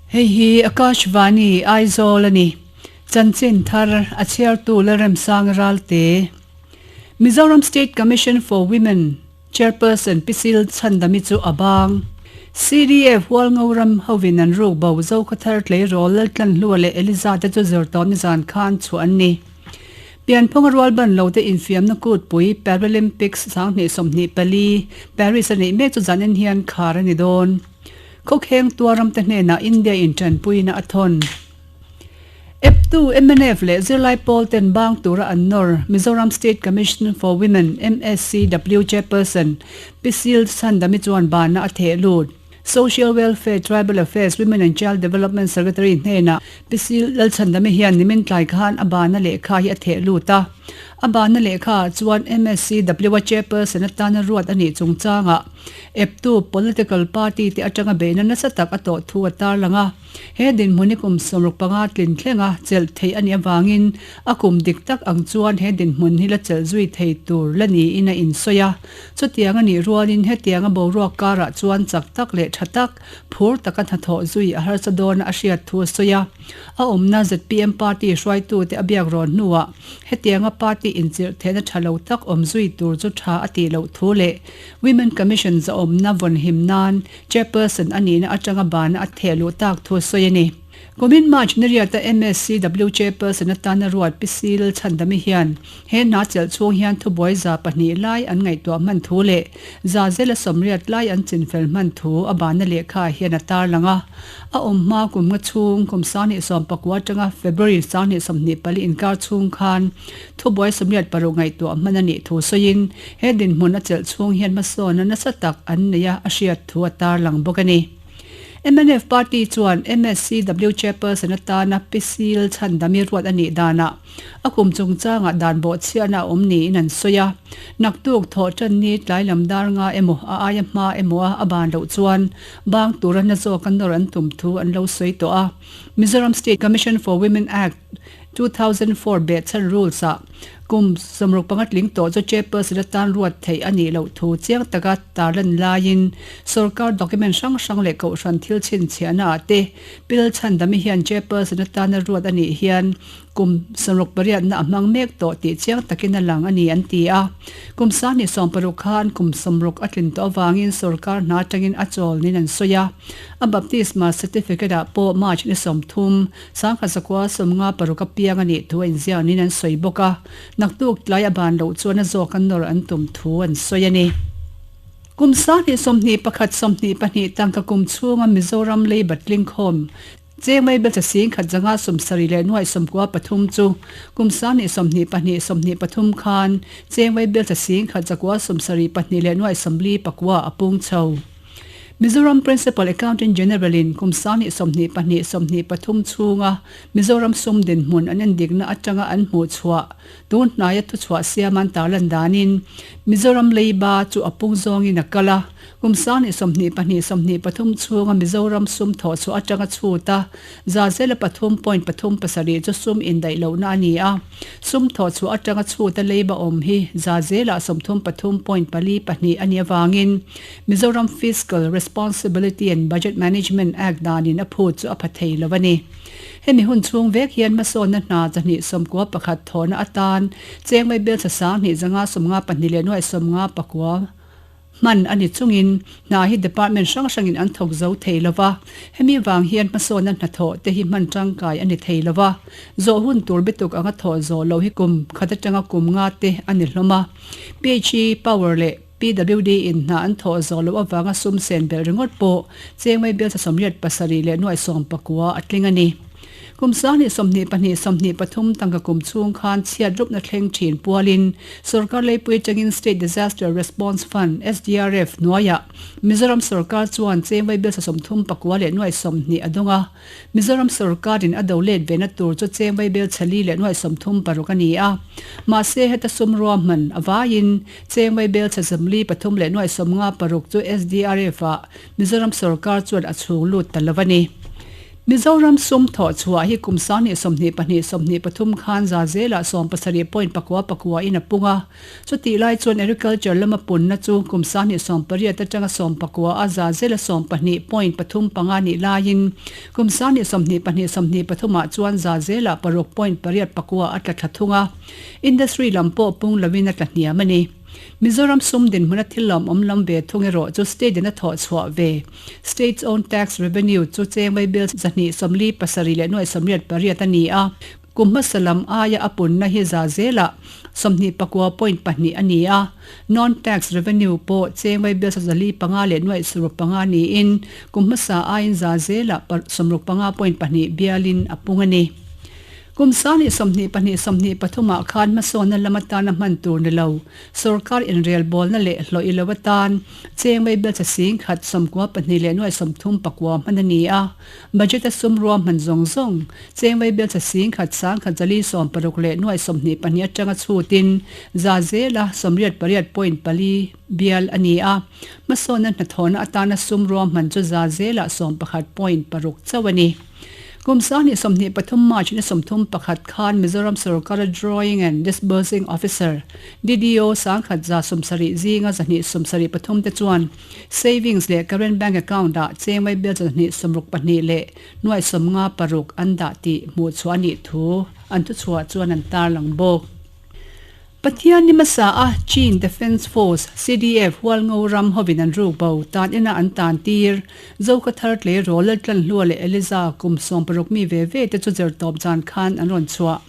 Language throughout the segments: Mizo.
Hei hi Akashvani, Aizawl a ni. Chanchin thar a chhiartu Lalremsanga Ralte. Mizoram State Commission for Women Chairperson Pi Sil Chhandami chu a bang. CDF Hualngo ram hovin an ruk bo Zokhathar tleirawl Laltlanhlua leh Eliza te chu zirtawpni zan khan chhuah an ni. Pianphunga rualban lote infiamna kutpui Paralympics 2024 Paris a neih mek chu zanin hian khar a ni dawn. Khawkheng tuaramte hnenah India in tanpuina a thawn. Eptu mnf leh zirlai pawl ten bang tura an nawr Mizoram State Commission for Women, MSCW, Chairperson Pi Sil Chhandami chuan banna a theh lut. Social Welfare, Tribal Affairs, Women and Child Development Secretary hnenah Pi Sil Lalchhandami hian nimin tlai khan a banna lehkha hi a theh lut a. A banna lehkhaah chuan MSCW-a Chairperson atana ruat a nih chungchangah eptu political party te atanga beihna nasa tak a tawh thu a tarlang a. He dinhmun hi kum 65 tlin thlenga chelh theih a nih avangin a kum dik tak ang chuan he dinhmun hi la chelh zui thei tur la niin a insawi a. Chutiang a nih rualin hetianga boruak karah chuan chak tak leh tha tak, phur taka hnathawh zui a harsa dawna a hriat thu a sawi a. A awmna zpm party hruaitute a biak rawn hnuah hetianga party inchirh theihna tha lo tak awm zui tur chu tha a tih loh thu leh Women Commission zahawmna vawnhim nan Chairperson a nihna atanga bana a theh luh tak thu a sawi a ni. Kumin March nariata MSCW Chairperson atana ruat Pi Sil Chhandami hian he hna chelh chhung hian thubuai 200 lai an ngaihtuah hman thu leh za zela 80 lai an chinfel hman thu a bana lehkha hian a tarlang a. A awm hma kum nga chhung kum 2019 atanga February 2024 inkar chhung khan thubuai 86 ngaihtuah hman a nih thu sawiin He dinhmun a chelh chhung hian hmasawnna nasa tak an nei a, a hriat thu a tarlang bawk a ni. Mnf party chuan MSCW chairperson atana Pi Sil Chhandami ruat a nih danah a kum chungchangah dan bawhchhiahna a awm niin an sawi a. Naktuk thawh tan ni tlai lam dar nga emaw a aia hma emaw a a ban loh chuan bang tura na zawka nawr an tum thu an lo sawi tawh a. Mizoram State Commission for Women Act, 2004 behchhan rules ah kum 65 tling tawh chu chairperson atan ruat theih a nih loh thu chiang taka tarlan laiin sorkar document hrang hrang leh kohhran thil chhinchhiahna ah te pil chhandami hian chairperson atana ruat a nih hian kum 68 na a hmang mek tawh tih chiang takin a lang a ni an ti a. Kum 2060 khan kum 60 a tlin tawh avangin sorkar hna atangin a chawl niin an sawi a. A baptisma certificate ah pawh March ni 30, 1956 a piang a nih thu a inziak niin an sawi bawk a, naktuk tlai a ban loh chuan a zawk an nawr an tum thu an sawi a ni. Kum 2021 22 tangka kum chhunga Mizoram Labour Tlingkhawm Chengmei Belcha Sing khat zanga 70 leh nuaih 93 chu kum 2022 23 khan Chengmei Belcha Sing khat 172 leh nuaih 49 a pung chho. Mizoram Principal Accountant General in kum 2022 23 chhunga Mizoram sum dinhmun an endikna atanga an hmuh chhuah tun hnaia thuchhuah siam an tarlan danin Mizoram leiba chu a pung zawngin a kal a, kum 2022 23 chhunga Mizoram sum thawh chhuah atanga chhut a 3.37% chu sum indaih lohna a ni a, sum thawh chhuah atanga chhut a leiba awm hi 33.42% a nih avangin Mizoram Fiscal Responsibility and Budget Management Act danin a phut chu a pha thei lo a ni. Hemi hun chhung vek hian hmasawnna hna 291 thawhna atan Chengmei Belchha 2,052 leh nuaih 59 hman a ni chungin hna hi department hrang hrangin an thawk zo thei lo va. Hemi vang hian hmasawnna hnathawh te hi hman tangkai a ni thei lo va. Zawh hun tur bituk anga thawh zawh loh hi kum khat atanga kum nga te a ni hlawm a. PHE Power leh PWD in hna an thawh zawh loh avanga sum sen belh ringawt pawh Chengmei Bialsa 87 leh nuaih 19 a tling a ni. Kum 2022 23 tangka kum chhung khan chhiat rupna thleng thin pualin sorkar leipui atangin State Disaster Response Fund, SDRF, hnuaiah Mizoram sorkar chuan Chengmei Bialsa 39 leh nuaih 20 a dawng a. Mizoram sorkarin a do let vena tur chu cheng vaibel chali leh nuaih 36 a ni a. Mahse heta sum ruahman a vaiin cheng vaibel chhe 43 leh nuaih 56 chu SDRF ah Mizoram sorkar chuan a chhung lut ta lo a ni. Mizoram sum thawh chhuah hi kum 2022 23 khan za zelah 70.9 9 in a pung a. Chutih lai chuan Agriculture lama punna chu kum 2018 atanga 19 a za zela 12.35 nih laiin kum 2022 23 ah chuan za zelah 6.8 9 a tla thla thung a. Industry lam pawh pung loin a tla hniam a ni. Mizoram sum dinhmuna thil lawmawm lam ve thung erawh chu state in a thawh chhuah ve, State's own tax revenue, chu chengmei bill 257 leh nuai 88 a ni a, kum hmasa lam aia a punna hi za zelah 29.2 a ni a, non-tax revenue pawh chengmei bill 405 leh nuai 65 niin kum hmasa aiin za zelah 65.2 bialin a pung a ni. Kum 2022 23 ah khan hmasawnna lam atana hman tur ni lo, sorkar inrelbawlna leh hlawh i lo atan cheng mai belchhe sing khat 92 leh nuai 39 hman a ni a. Budget a sum ruahman zawng zawng cheng mai belchhe sing khat 1,160 leh nuai 22 atanga chhutin za zela 88.4 bial a ni a. Hmasawnna hnathawhna atana sum ruahman chu za zela 11.6 chauh a ni. Kum 2023 March ni 31 khan Mizoram sorkara Drawing and Disbursing Officer, DDO, 170 zinga 273 te chuan Savings leh Current Bank Account ah chengmai bial 262 leh nuai 56 an dah tih hmuhchhuah a nih thu an thuchhuah chuan an tarlang bawk. Pathian ni hmasa a Chin Defence Force, CDF, Hualngo ram hovin an ruk bo tan ina an tan tir. Zoka thar tleirawl Laltlanhlua leh Eliza kum 60 mi ve ve te chu zirtawp zan khan an rawn chhuah.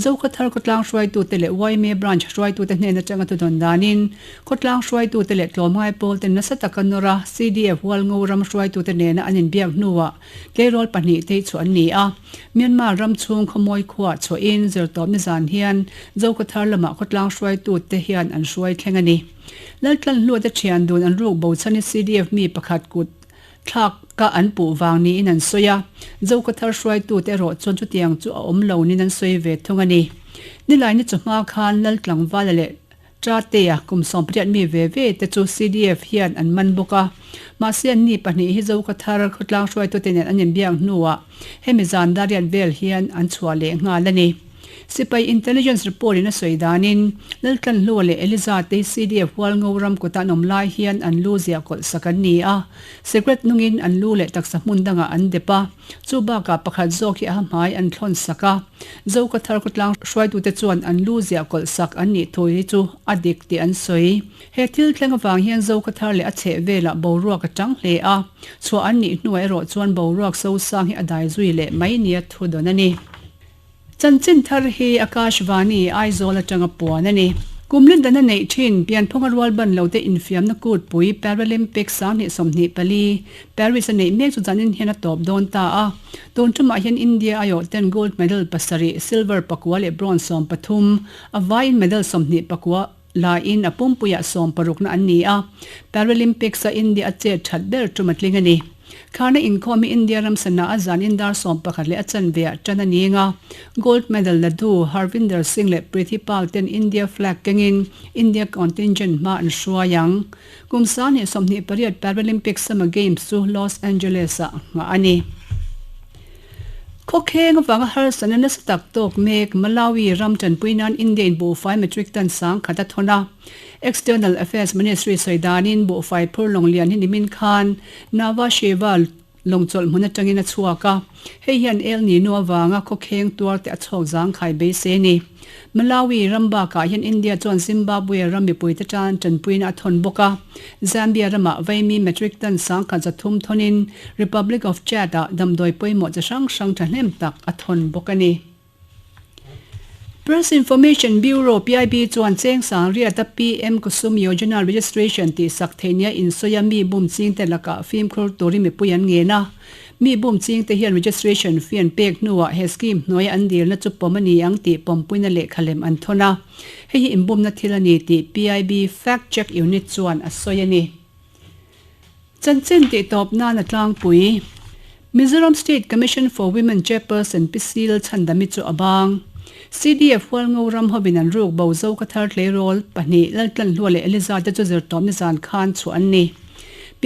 Zoka thar khawtlang hruaitute leh YMA branch hruaitute hnen atanga thudawn danin khawtlang hruaitute leh tlawmngai pawl ten nasa taka nawr a CDF Hualngo ram hruaitute nena an inbiak hnuah tleirawl pahnih te hi chhuah an ni a. Myanmar ram chhung khawmawi khuah chhuahin zirtawp nizan hian Zoka thar lamah khawtlang hruaitute hian an hruai thleng a ni. Laltlanhlua te thian dun an ruk bo chhan hi CDF mi pakhat kut thlak ka an puh vang niin an sawi a. Zoka thar hruaitute erawh chuan chutiang chu a awm lo niin an sawi ve thung a ni. Nilai ni chawhma khan Laltlangvala leh Chatea kum 18 mi ve ve te chu CDF hian an man bawk a. Mahse an ni pahnih hi Zoka thar khawtlang hruaitute nen an inbiak hnuah hemi zan dariat vel hian an chhuah leh nghal a ni. Sipai Intelligence report in a sawi danin Laltlanhlua leh Eliza te hi CDF Hualngo ram kutah an awm lai hian an lu ziah kawlh sak an ni a. Secret nungin an lu leh taksa hmun dangah an dep a. Chu bakah pakhat zawk hi a hmai an thlawn sak a. Zoka thar khawtlang hruaitute chuan an lu ziah kawlh sak an nih thu hi chu a dik tih an sawi. He thil thleng avang hian Zoka thar leh a chheh velah boruak a tang hle a. Chhuah an nih hnuah erawh chuan boruak sosang hi a dai zui leh mai nia thu dawn a ni. Chanchin thar hi Akashvani, Aizawl atanga puan a ni. Kum lindana neih thin pianphunga rual ban lo te infiamna kutpui Paralympics 2024 Paris a neih mek chu zanin hian a tawp dawn ta a. Tun tumah hian India aiawh ten gold medal pasarih, silver pakua leh bronze 13, a vaiin medal 29 laiin a pumpuiah 60 na an ni a. Paralympics a India a chet that ber tum a tling a ni. Kharna inkhawm hi India ram sana a zanin dar 11 leh a chanveah tan a ni nga. Gold medal la du Harvinder Singh leh Preeti Pal ten India flag kengin India contingent hma an hruai ang. Kum 2028 Paralympic Summer Games chu Los Angeles ah nghah a ni. Khawkheng avanga harsatna nasa tak tawk mek Malawi ram tanpui nan India in buhfai metric ton 1000 a thawn a. External Affairs Ministry sawi danin buhfai phur lawng lian hi nimin khan Nhava Sheva lawngchawlh hmun atangin a chhuak a. Hei hian El Nino avanga khawkheng tuar te a chhawk zangkhai beisei a ni. Malawi ram bakah hian India chuan Zimbabwe ram mipui te tan tanpuina a thawn bawk a. Zambia ramah vaimi metric ton 1300 thawnin Republic of Chad ah damdawi pawimawh chi hrang hrang thahnem tak a thawn bawk a ni. Press Information Bureau, PIB, chuan cheng 800 a PM Kusum Yojana registration tih sak theih nia insawi a mi bum ching te lakah fimkhur turin mipui an ngen a. Mi bum ching te hian registration fee an pek hnuah he scheme hnuaia an dilna chu pawm a ni ang tih pawmpuina lehkhalem an thawn a. Hei hi inbumna thil a ni tih PIB Fact Check Unit chuan a sawi a ni. Chanchin tih tawp nan a tlangpui. Mizoram State Commission for Women Chairperson Pi Sil Chhandami chu a bang. CDF Hualngo ram hovin an ruk bo Zoka thar tleirawl pahnih Laltlanhlua leh Eliza te chu zirtawp nizan khan chhuah an ni.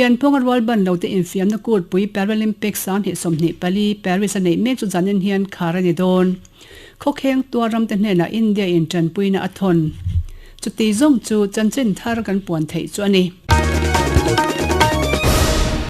Pianphunga rual ban lote infiamna kutpui Paralympics 2024 Paris a neih mek chu zanin hian khar a ni dawn. Khawkheng tuar ramte hnenah India in tanpuina a thawn. Chuti zawng chu chanchin thar kan puan theih chu a ni.